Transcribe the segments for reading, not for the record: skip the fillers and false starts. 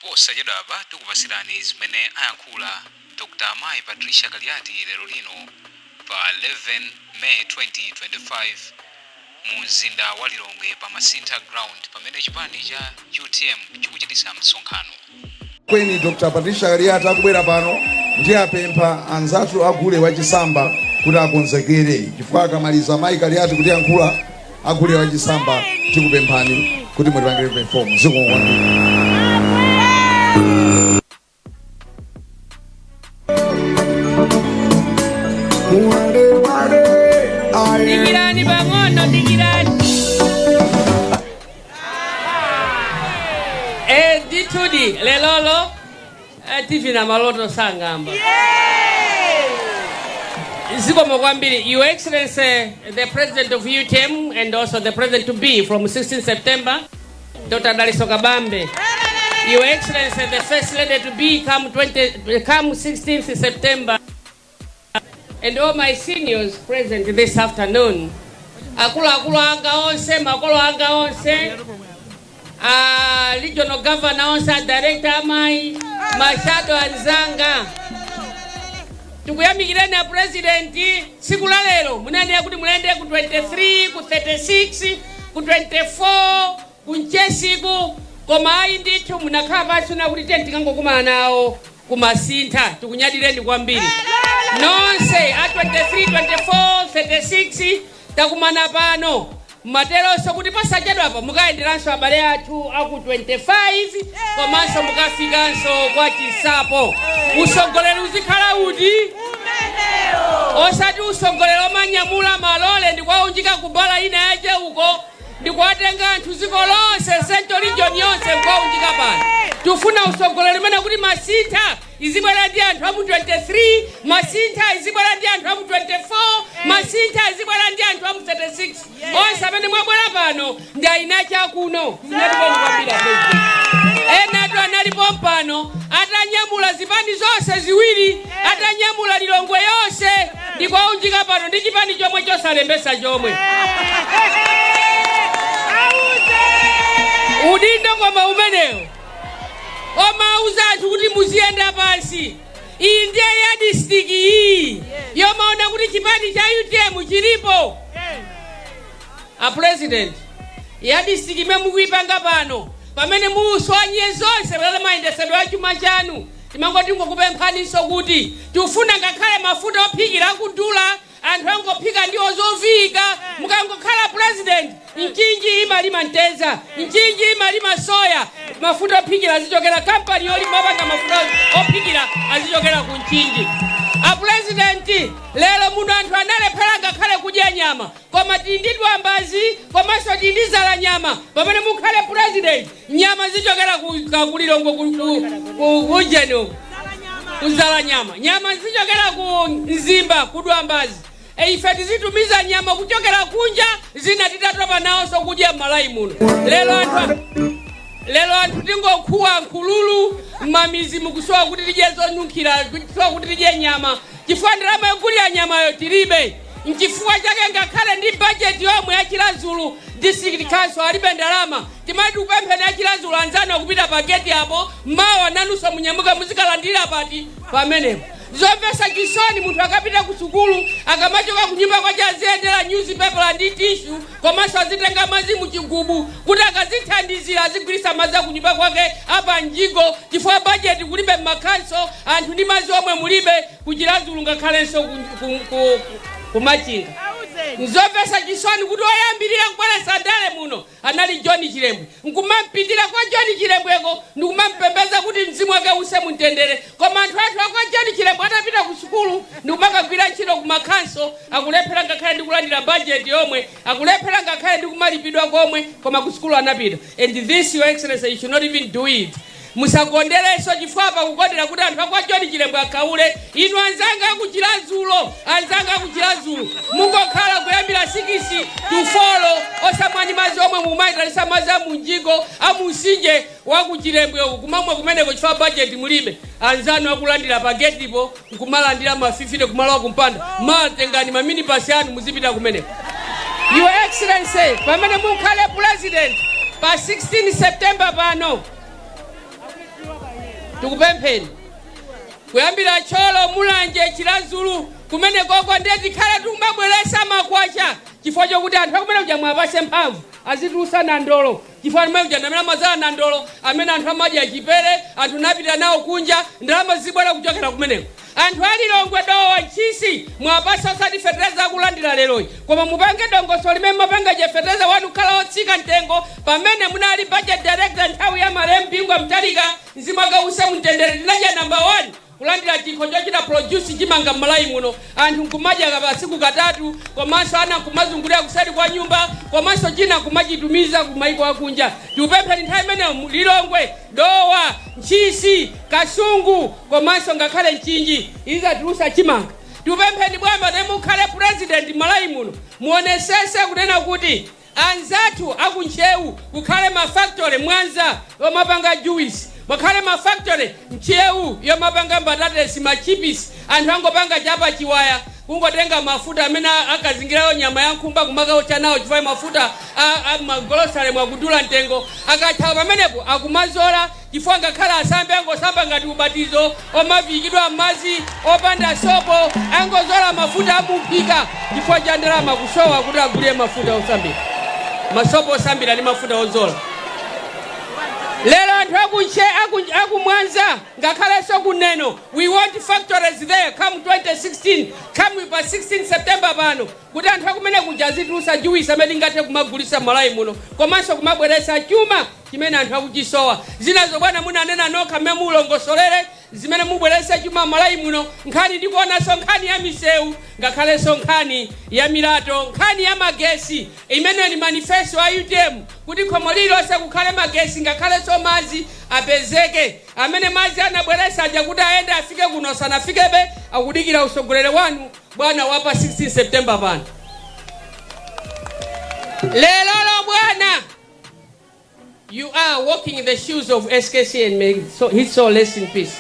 Posachedwapa tikupasirani zimene ayankhula Dr. Mayi Patricia Kaliati lero lino pa 11 May 2025 mu mzinda wa Lilongwe pa Masintha Ground pamene chipani cha UTM chikuchititsa msonkhano. Kweni Dr. Patricia Kaliati akubwera pano, ndi apempha anzathu agule wachisamba kuti akonzekere, chifukwa akamaliza mayi Kaliati kutiyankhula, agule wachisamba tikupemphani kuti mutipangire perform. Zikomo kwambiri. Dikirani pang'ono, dikirani. Ndithudi lelolo tivina maloto sang'amba. Zikomo kwambiri, Your Excellency the President of UTM and also the President to be from 16 September, Dr. Dalitso Kabambe. Your Excellency the First Lady to be come 20, come 16th September, and all my seniors present this afternoon. Akuluakulu anga onse, makolo anga onse, a regional governor onse, a director amayi, ma shadow anzanga, tikuyamikireni a President. Tsiku la lero munanena kuti mulende ku 23, ku 36, ku 24, ku Mchesiku, koma ayi ndithu, munakhala pansi na kuti tiye tikangokumana nawo kumasintha. Tikunyadireni kwambiri nonse a 23, 24, 36. Takumana pano materonso kuti posachedwapa mukayenderanso abale athu aku 25, komanso mukafikanso kwa Chisapo. Usogoleri uzikhala uti? Osati usogoleri omanyamula malole ndikuwaunjika kubala ina yache uko, ndikuwatenga anthu dziko lonse, Central Region yonse, nkuwaunjika pano. Tifuna usogoleri umene kuti Masintha izibwera ndi anthu amu 23, Masintha izibwera ndi anthu amu 24, Masintha izibwera ndi anthu amu 36. Onse amene mwabwera pano ndi aina chakuno. Tinyadireni kwambiri, President. Enatu analipo mpano atanyamula zipani zonse ziwiri, atanyamula Lilongwe yonse ndikuwaunjika pano ndi chipani chomwe chosalembesa chomwe. Udindo koma umenewo omauza anthu kuti muziyenda pansi. Iyi ndiye yardstick iyi yomaona kuti chipani cha UTM chilipo. A President, yardstick imene mukuyipanga pano pamene muswanye zonse pamene mayendesedwe a chuma chanu, timangoti ngokupemphaninso kuti tifuna ngakhale mafuta ophikira akudula, anthu angophika ndiwo zoviyika. Mukangokhala President, Mchinji imalima mteza, Mchinji imalima soya, mafuta ophikira azichokera kampani yolima mapanga mafuta ophikira azichokera ku Mchinji. A President, lero muno anthu analephera ngakhale kudya nyama, koma tili ndi Dwambazi komanso tili ndi Zalanyama. Pamene mukhale President, nyama zichokera ku Lilongwe, kujeni uku kuzala nyama, nyama zichokera ku Mzimba, ku Dwambazi. Ife tizitumiza nyama kuchokera kunja, zina titatopa nawonso kudya m'Malawi muno. Lero anthu tingokhuwa nkhululu m'mamizi, mukusowa kuti tidye zonunkhira, kusowa kuti tidye nyama, chifukwa ndalama yogulira nyamayo tilibe. Nchifukwa chake ngakhale ndi bajeti yomwe ya Chiradzulu District Council alibe ndalama. Timati tikupempheni aChiradzulu anzanu akupita pa geti apo, mawa nanunso munyamuke muzikalandira pati pamenepo. Zomvetsa chisoni, munthu akapita ku sukulu, akamachoka ku nyumba kwace aziyendera newspaper ndi tissue, komanso azitenga madzi muchigubu kuti akazithandizira azigwiritsa madzi akunyumba kwake apa mjigo, chifukwa bajeti kulibe m'makhanso, anthu ndi madzi omwe mulibe ku Chiradzulu ngakhalenso ku Machinga. Nzomvetsa chisoni kuti oyambirira kubweretsa ndale muno anali John Chilembwe, nkumampitira kwa John Chilembweko ndikumampembeza kuti mzimu wake use mumtendere, koma anthu athu akwa John Chilembwe atapita ku sukulu ndikumakagwira ntchito ku makhanso akulephera ngakhale ndi kulandira bajeti yomwe, akulephera ngakhale ndi kumalipidwa komwe, koma ku sukulu anapita. And this, Your Excellency, you should not even do it. Musakonderenso, chifukwa pakukondera kuti anthu akwa John Chilembwe akhaule. Inu anzanga akuChiradzulu, anzanga akuChiradzulu, mungokhala kuyambira 6 to 4 osamwani madzi omwe mumayitanisa madzi amunjigo amunsinje wakuChilembwe uku kumamwa kumeneko, chifukwa bajeti mulibe. Anzanu akulandira pa getipo nkumalandira ma 50 kumalowa kumpanda, matengani ma minibus anu muzipita kumeneko. Your Excellency, pamene mukhale President pa 16 September pano. Tikupempheni kuyambira Thyolo, Mulanje, Chiradzulu, kumene koko ndiye tikhale tikumabweresa makwacha, chifukwa chokuti anthu akumene kuja mwapase mphamvu azitulusa nandolo, chifukwa kumene kuja ndamene amazala nandolo amene anthu amadya chipere, anthu napita nawo kunja, ndalama zibwera kuchokera kumeneko. Anthu alilongwe, Dowa, Ntchisi, mwapasa osati fetereza akulandira leroyi, koma mupange dongosolo limene mapanga je fetereza wanu kukhala otsika mtengo pamene munali budget director nthawi ya malemu Bingu Mutharika, mzimu wake uuse mumtendere. Tinadya number 1 kulandira chikho chochita produce chimanga m'Malawi muno, anthu nkumadya pasiku katatu, komanso ana nkumazungulira kuseri kwa nyumba, komanso china nkumachitumiza ku maiko akunja. Tikupempheni nthawi imeneyo Lilongwe, Dowa, Ntchisi, Kasungu komanso ngakhale Mchinji izatulusa chimanga. Tikupempheni bwana, ne mukhale president m'Malawi muno, muonesese kunena kuti anzathu akuntcheu kukhale mafactory, Mwanza yomapanga juice, mukhale mafactory Ntcheu yomapanga mbatatesi, machipisi. Anthu angopanga chapa chiwaya, kungotenga mafuta amene akazingirayo nyama ya nkhumba kumakaucha nawo, chifukwa mafuta a magolosale mwakudula mtengo. Akathawa pamenepo akumazola, chifukwa ngakhale asambe angosamba ngati ubatizo omaviikidwa m'madzi opanda sopo, angozola mafuta amumphika chifukwa cha ndalama kusowa kuti agulire mafuta osambira, masopo osambira ndi mafuta ozola. Lero anthu akuntche akumwanza ngakhalenso kuneno, we want factories there come 2016, come pa 16 September pano, kuti anthu akumene kuja azitulusa juice amene tingathe kumagulisa m'Malawi muno, komanso kumabweresa chuma chimene anthu akuchisowa. Zinazo bwana munanena nokha mmene mulongosolere zimene mubwerese chuma m'Malawi muno. Nkhani ndikuonanso nkhani ya misewu, ngakhalenso nkhani ya milato, nkhani ya magesi imene ni manifesto a UTM, kuti khomo lililonse kukhale magesi, ngakhalenso madzi apezeke, amene madzi anabweresa aja kuti ayende afike kuno sanafikebe, akudikira usogoleri wanu bwana wapa 16 September pano. Lelolo bwana, you are walking in the shoes of SKC and may his soul rest in peace.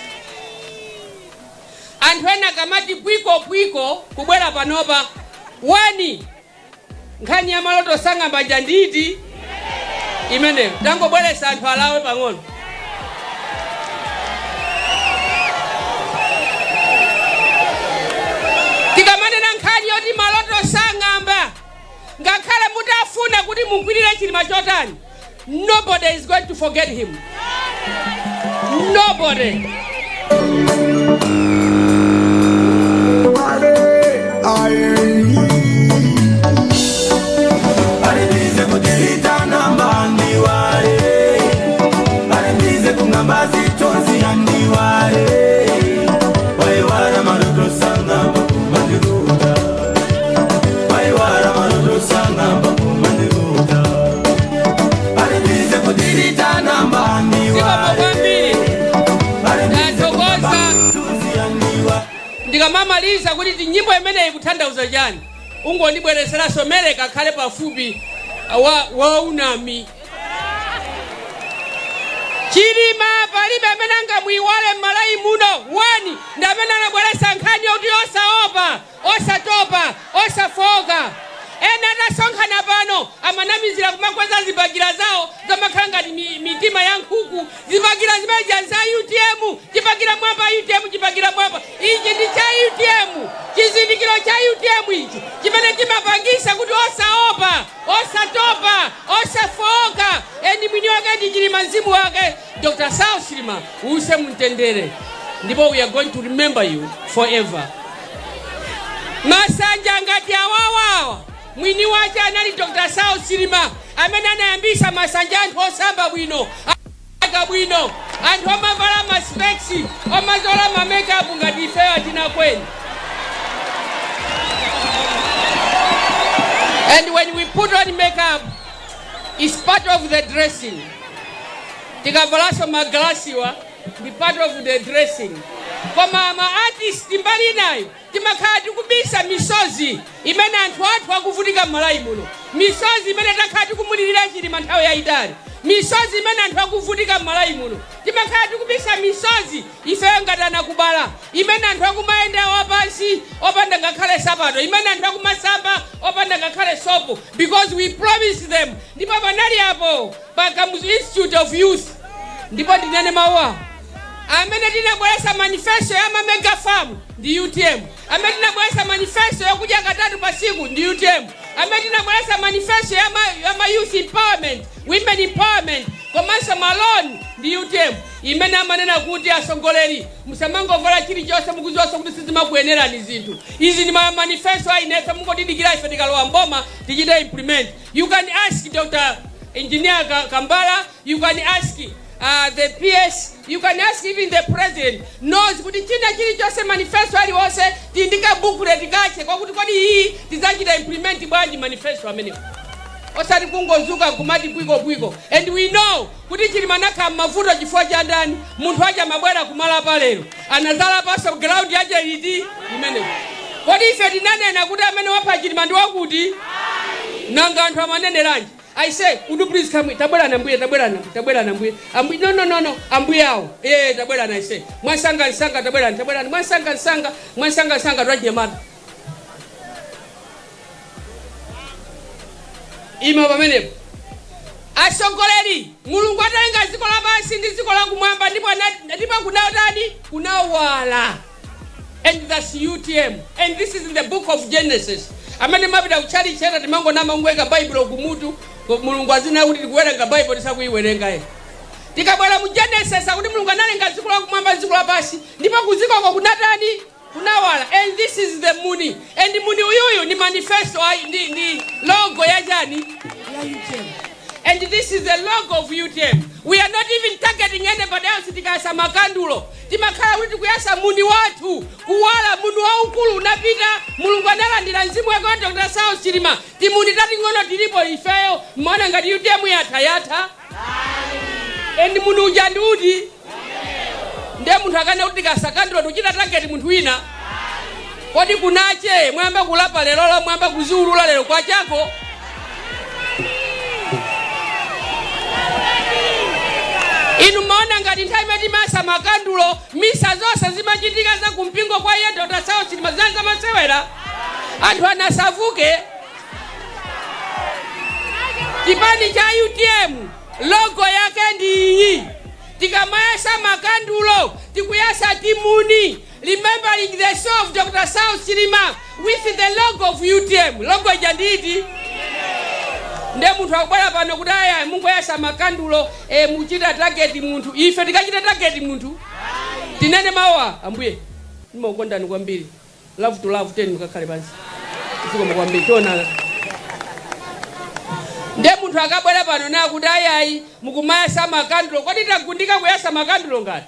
Anthu ena kamati pwiko pwiko kubwera panopa wani, nkhani ya maloto sang'amba nditi imeneyo, tangobweresa anthu alawe pang'ono. Tikamanena nkhani yoti maloto sang'amba, ngakhale mutafuna kuti mugwirire Chilima chotani, nobody is going to forget him, nobody. Alibize kutilita namba ndiwale, alibize kungamba zitonzi yandiwale, waiwala maloto sangamba kumandiruta, waiwala maloto sangamba kumandiruta, alibize kutilita namba Zikomo ndiwale, kwambiri. alibize Ndathokoza. kungamba zitonzi yandiwale. Ndikamamaliza kuti nyimbo imeneyi kutanthauza chani, ungondibwereseranso Meleka akhale pafupi wa unami. Chilima palibe amene angamuiwale m'Malawi muno. Wani ndi amene anabweresa nkhani yoti osaopa, osatopa, osafoka. Ena atasonkhana pano amanamizira kumakweza zibakira zawo zomakhala ngati mitima ya nkhuku, zibakira zimeneja za UTM, chibakira mwamba UTM, chibakira mwamba. Ichi ndi cha UTM, chizindikiro cha UTM ichi chimene chimapangisa kuti osaopa, osatopa, osafoka. Eni mwini wake ndi Chilima, mzimu wake Dr. Saulos Chilima uuse mumtendere, ndipo we are going to remember you forever. Masanja ngati awawawa, mwini wache anali Dr. Saulos Chilima amene anayambisa masanja, anthu osamba bwino, aka bwino, anthu amavala maspecs, omazola ma makeup ngati ifeyo achina kweni. And when we put on makeup, it's part of the dressing. Tikavalaso magalasiwa ndi part of the dressing. Koma ma artist mbali inayo timakhala tikubisa misozi imene anthu athu akuvutika m'Malawi muno, misozi imene takhala tikumulirira Chilima nthawi yayitali, misozi imene anthu akuvutika m'Malawi muno. Timakhala tikubisa misozi ifeyo ngati anakubala, imene anthu akumayenda wapansi opanda ngakhale sapato, imene anthu akumasamba opanda ngakhale sopo, because we promised them. Ndipo panali apo pa Kamuzu Institute of Youth, ndipo ndinene mawu awo. Amene tinabweretsa manifesto ya ma mega farm ndi UTM. Amene tinabweretsa manifesto yakudya katatu pa tsiku ndi UTM. Amene tinabweretsa manifesto ya ma youth empowerment, women empowerment komanso ma loan ndi UTM. Imene amanena kuti atsogoleri musamangovala chilichonse, mukuziwanso kuti sizimakuyenerani zinthu izi. Ndi ma manifesto ainefe, mungodidikira ife tikalowa mboma tichite implement. You can ask Dr Engineer Kambala, you can ask the PS, you can ask even the president knows kuti china chilichonse, manifesto aliwonse tindika booklet kache kwakuti kodi iyi tidzachita implement bwanji manifesto amenewo, osati kungozuka kumati bwikobwiko. And we know kuti Chilima anakhala m'mavuto chifukwa cha ndani? Munthu aja amabwera kumalapa lero anazalapanso ground yache iti imeneyo. Kodi ife tinanena kuti amene wapha Chilima ndi wakuti? Nanga anthu amaneneranji? I say, would you please come? Tabwerani ambuye, tabwerani, tabwerani ambuye. Ambuye, no, no, no, no, ambuye awo. Eh, tabwerani I say. Mwansanga nsanga tabwerani, tabwerani. Mwansanga nsanga, mwansanga nsanga twachinyamata. Ima pamenepo. Atsogoleri, Mulungu atalenga dziko lapansi ndi dziko lakumwamba, ndipo kunatani? Kunawala. And that's UTM. And this is in the book of Genesis. Amene mapita kuchali chena timangonama kungweka Baibulo kumutu, Mulungu azina kuti tikuwerenga Baibulo tisakuiwerenga ye. Tikabwera mu Genesis akuti Mulungu analenga dziko lakumwamba, dziko lapansi, ndipo kuzikoko kunatani? Kunawala. And this is the muni. And muni uyuyu ni manifesto ndi logo ya chani? Ya UTM. And this is the logo of UTM. We are not even targeting anybody else. Tikayasa makandulo timakhala kuti tikuyasa muni wathu kuwala. Muni waukulu unapita, Mulungu analandira mzimu wake wa Dr Saulos Chilima. Timuni tating'ono tilipo ifeyo. Mmaona ngati UTM yatha? Yatha? And muni uja ndi uti? Ndiye munthu akana kuti tikayasa kandulo tikuchita target munthu wina. Kodi kunache mwamba kulapa lero, mwamba kuziulula lero kwachako? Inu mmaona ngati nthawi imene timayasa makandulo, misa zonse zimachitika za kumpingo kwa iye Dr Saulos Chilima zinali zamasewera? Anthu anasavuke. Chipani cha UTM logo yake ndi iyi. Tikamayasa makandulo tikuyasa timuni, remembering the soul of Dr Saulos Chilima with the logo of UTM. Logo ija nditi? Nde munthu akubwera pano kuti aya mungoyasa makandulo, muchita target munthu. Ife tikachita target munthu? Tinene mawa, ambuye ndimakukondani kwambiri, love to love 10, mukakhale pansi, zikomo kwambiri, tionana. Nde munthu akabwera pano nakuti ayayi mukumayasa makandulo, kodi tagundika kuyasa makandulo? Ngati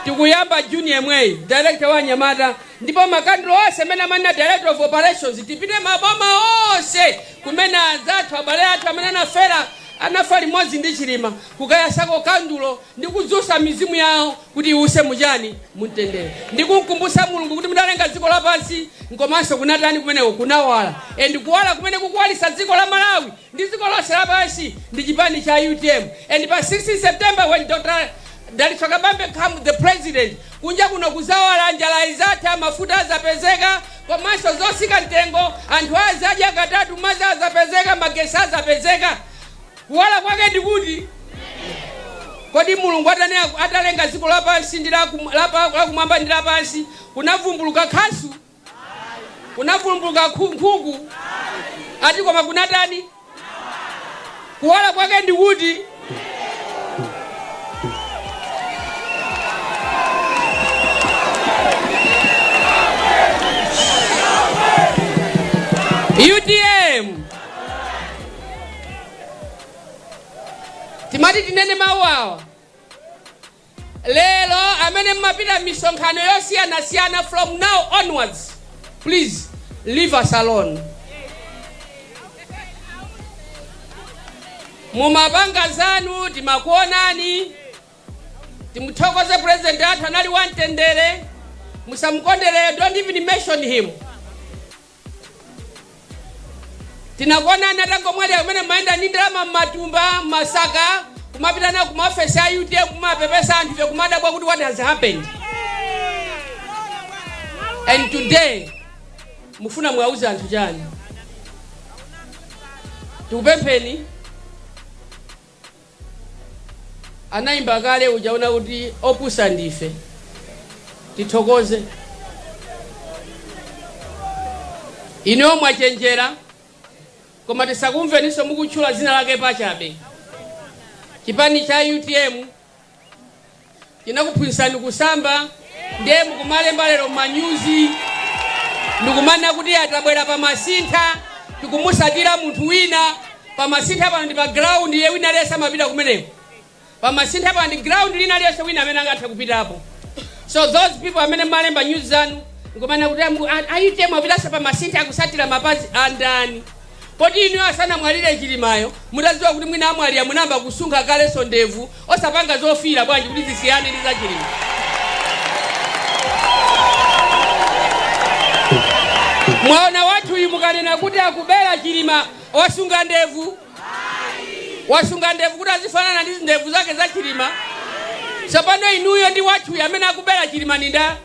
tikuyamba Juni yemweyi, director wa anyamata, ndipo makandulo onse amene amanena director of operations, tipite maboma onse kumene anzathu, abale athu amene anafera, anafa limodzi ndi Chilima, kukayasako kandulo ndi kudzusa mizimu yawo kuti iwuse muchani? Mumtendere, ndi kumkumbutsa Mulungu kuti mudalenga dziko lapansi nkomanso kunatani kumeneko? Kunawala. And kuwala kumene kukuwalisa dziko la Malawi ndi dziko lonse lapansi ndi chipani cha UTM. And pa 16 September, when Dr Dalitso Kabambe come the president, kunja kuno kuzawala, njala izatha, mafuta azapezeka komanso zosika mtengo, anthu azadya katatu, madzi azapezeka, magesi azapezeka. Kuwala kwake ndikuti? Kodi Mulungu atalenga dziko lapansi ndi lakumwamba ndi lapansi, kunavumbuluka khasu? Kunavumbuluka nkhuku? Ati koma kunatani? Kuwala kwake ndikuti? UTM. Timati tinene mawu awa lero. Amene mmapita misonkhano yosiyanasiyana, from now onwards, please leave us alone. Mumapanga zanu, timakuonani. Timuthokoze president athu, anali wamtendere. Musamukondere, don't even mention him. Tinakuonani atangomwalira kumene mayenda ndi ndalama mmatumba, mmasaka, kumapita nawo kumaofesi a UTM, kumapepesa anthu, ife kumadabwa kuti what has happened. And today mufuna mwauze anthu chani? Tikupempheni. Anayimba kale ujaona kuti opusa ndife, tithokoze inuyo mwachenjera, koma tisakumveninso mukutchula dzina lake pachabe. Chipani cha UTM chinakuphunzitsani kusamba, ndiye mukumalemba lero manyuzi ndikumanena kuti atabwera pamasintha tikumusatira munthu wina. Pamasintha pano ndi pa ground ye, wina aliyense amapita kumeneko. Pamasintha pano ndi ground lina aliyense wina amene angathe kupitapo. So those people amene malemba news zanu nkumanena kuti a UTM apitanso pamasintha akusatira mapazi andani, poti inuyo asanamwalire Chilimayo mutadziwa kuti mwina amwalira munayamba kusunkha kalenso ndevu, osapanga zofira bwanji kuti zisiyane ndi za Chilima? Mwaona wathuyu, mukanena kuti akubera Chilima, wasunga ndevu, wasunga ndevu kuti azifanana ndi ndevu zake za Chilima. Tsopano inuyo ndi wathuyu, amene akubera Chilima ni nda?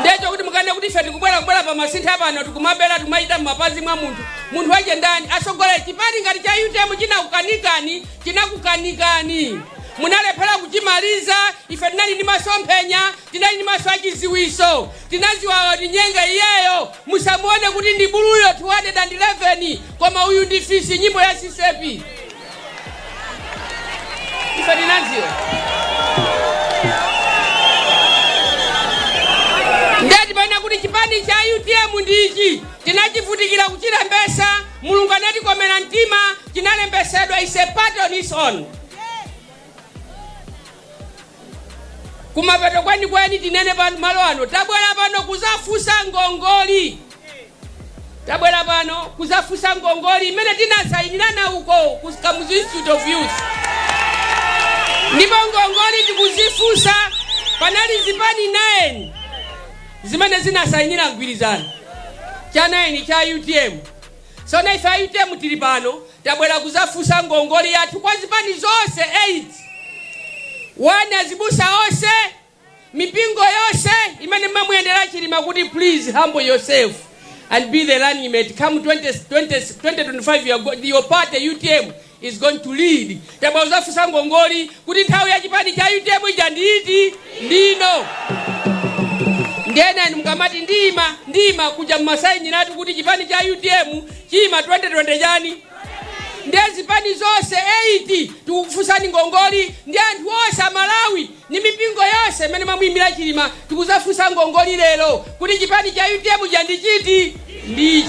Ndecho kuti mukane kuti ife tikubwera kubwera pamasintha pano tikumabera, tikumachita m'mapazi mwa munthu. Munthu wache ndani? Asogolera chipani ngati cha UTM chinakukanikani, chinakukanikani, munalephera kuchimaliza. Ife tinali ndi masomphenya, tinali ndi maso achiziwiso, tinaziwa kuti nyenga iyeyo musamuone kuti ndi buluyo 211, koma uyu ndi fisi, nyimbo ya CCAP. Ife tinaziwa. Ndeti paina kuti chipani cha UTM ndichi tinachivutikira kuchilembesa, Mulungu anatikomera mtima, chinalembesedwa, is a party on its own. Kumapeto kwenikweni tinene pano malo ano, tabwera pano kuzafunsa ngongoli, tabwera pano kuzafunsa ngongoli imene tinasayinirana uko ku Kamuzu Institute of Youth. Ndipo ngongoli tikuzifunsa, panali zipani 9 zimene zinasayinira mgwirizano, cha 9 cha UTM. Sona ife a UTM tili pano, tabwera kuzafunsa ngongoli yathu kwa zipani zonse 8, 1 azibusa onse, mipingo yonse imene mmamuyendera Chilima kuti please humble yourself and be the running mate come 20, 20, 2025, your party UTM is going to lead. Tabwera kuzafunsa ngongoli kuti nthawi ya chipani cha UTM ija ndiiti ndino. Ndiyena inu mukamati ndima ndima kuja mmasayiniratu kuti chipani cha UTM chima 2020 chani. Ndiye zipani zonse 8 tikukufunsani ngongoli, ndi anthu onse Amalawi ndi mipingo yonse imene mamuyimira Chilima, tikuzafunsa ngongoli lero kuti chipani cha UTM ja ndichiti ndichi.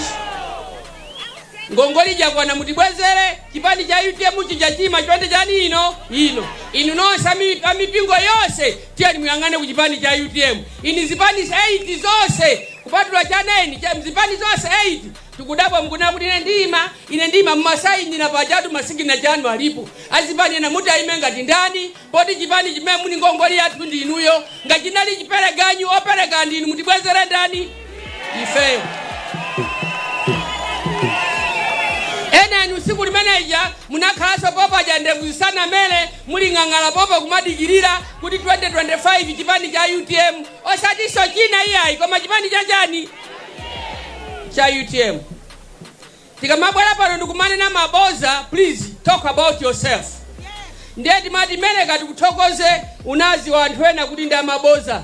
Ngongoli jakwana, mutibwezere. Chipani cha UTM chija chima 20 chani ino ino. Inu nonse amipingo yonse, tiyeni muyang'ane ku chipani cha UTM. Ini zipani 8 zonse kupatula cha 9 cha zipani zonse 8, tikudabwa mukunena kuti ine ndima, ine ndima. Mmasayinira pajatu, ma signature anu alipo. Azipani ena muti aime ngati ndani, poti chipani chimene muli ngongoli yathu ndi inuyo? Ngati chinali chipereganyu, opereka ndinu, mutibwezere ndani? Ifeyo. Ena inu tsiku limeneja munakhalanso popaja ndevu zisanamere, muli ng'ang'ala popa kumadikirira kuti 2025 chipani cha UTM, osatinso china iyayi, koma chipani cha chani cha UTM. Tikamabwera pano ndikumanena maboza, please talk about yourself. Ndiye timati meneka tikuthokoze, unaziwa anthu ena kuti ndi amaboza,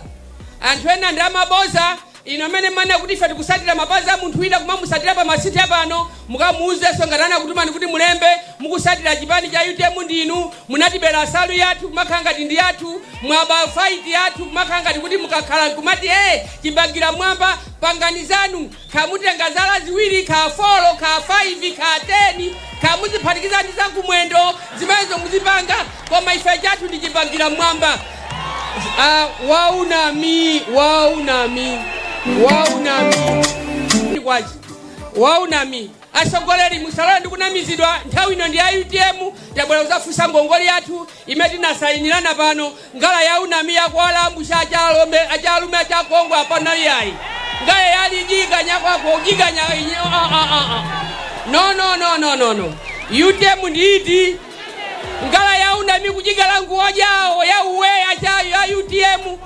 anthu ena ndi amaboza. Ino amene manena kuti ife tikusatira mapazi a munthu wina, kumamusatira pa masintha pano, mukamuuzenso ngati anakutumani kuti mulembe mukusatira chipani cha UTM ndinu munatibera nsalu yathu kumakhala ngati ndi yathu, mwaba fight yathu kumakhala ngati kuti mukakhala nkumati hey, chibagira mwamba. Pangani zanu, khamutenga zala ziwiri, kha 4, kha 5, kha 10, kha muziphatikiza ndi zakumwendo zimenezo muzipanga, koma ife chathu ndi chibagira mwamba. Waunami, waunami, waunami kwachi waunami. Atsogoleri, musalole ndi kunamizidwa. Nthawi ino ndi ya UTM. Tabwera kuzafunsa ngongoli yathu imene tinasayinirana pano. Ngala ya unami yakwala ambusha achalombe achalume achakongo apana iyayi. Ngala yali jiganya kwako ujiganya. Ah, ah, ah, ah. No, no, no, no, no, no. UTM ndiiti ngala ya unami kujigala nguo jawo ya uwe ya ya UTM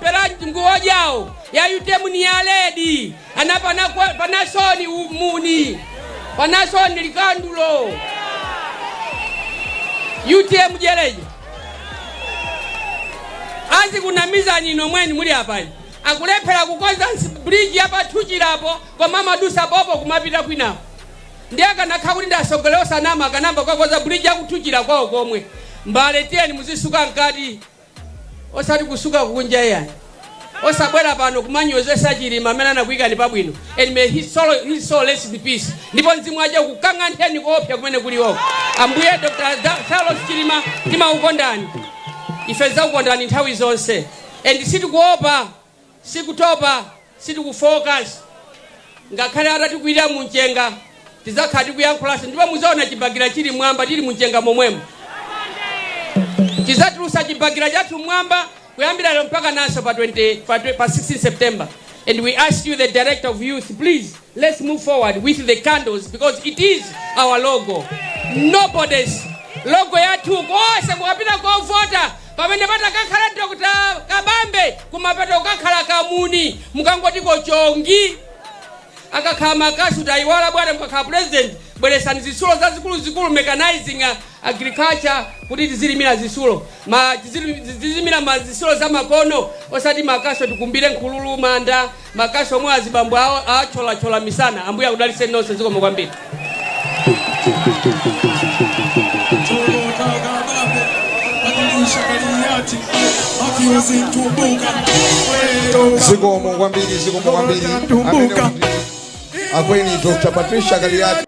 pera nguo jawo ya UTM ni ya red ana pana panasoni muni panasoni likandulo. UTM jereje azikunamizani ino mweni muli apayi akulephera kukonza bridge yapathuchirapo, koma amadusa popo kumapita kwinapo. Ndiye akanakhala kuti ndasogolera osanama, akanamba kukakonza bridge yakuthuchira kwawo komwe. Mbale, tiyeni muzisuka mkati, osati kusuka kunja iyani. Osabwera pano kumanyozesa Chilima amene anakuyikani pabwino. And may his soul rest in peace. Ndipo mzimu wace kukang'antheni koopsa kumene kuliwoko. Ambuye Dr. Saulos Chilima, timakukondani ife, zakukondani nthawi zonse, and sitikuopa, sikutopa, sitikufocus. Ngakhale atatikwirira mumchenga, tidzakhala tikuyankhulanso, ndipo muzaona chibakera chili mwamba, chili mumchenga momwemo. Tidzatulusa chibakera chathu mwamba kuyambira lero mpaka nanso pa 20, pa 16 September. And we ask you, the director of youth, please, let's move forward with the candles because it is our logo, nobody's logo yathu. Konse kukapita kovota, pamene patakakhala Dr. Kabambe, kumapeto kukakhala kamuni, mukangoti kochongi akakhala makasu tayiwala. Bwana, mukakhala president, bweresani zitsulo zazikuluzikulu, mechanizing agriculture, kuti tizilimira zitsulo, tizilimira ma zitsulo za makono, osati makasu tikumbire nkhululu manda, makasu omwe azibambo awo acholachola misana. Ambuye akudalitseni nonse, zikomo kwambiri. Dr. Kabambe, Patricia Kaliati, Matthews Mtumbuka. Zikomo kwambiri, zikomo kwambiri. Mtumbuka. Amene kuti akweni Dr. Patricia Kaliati.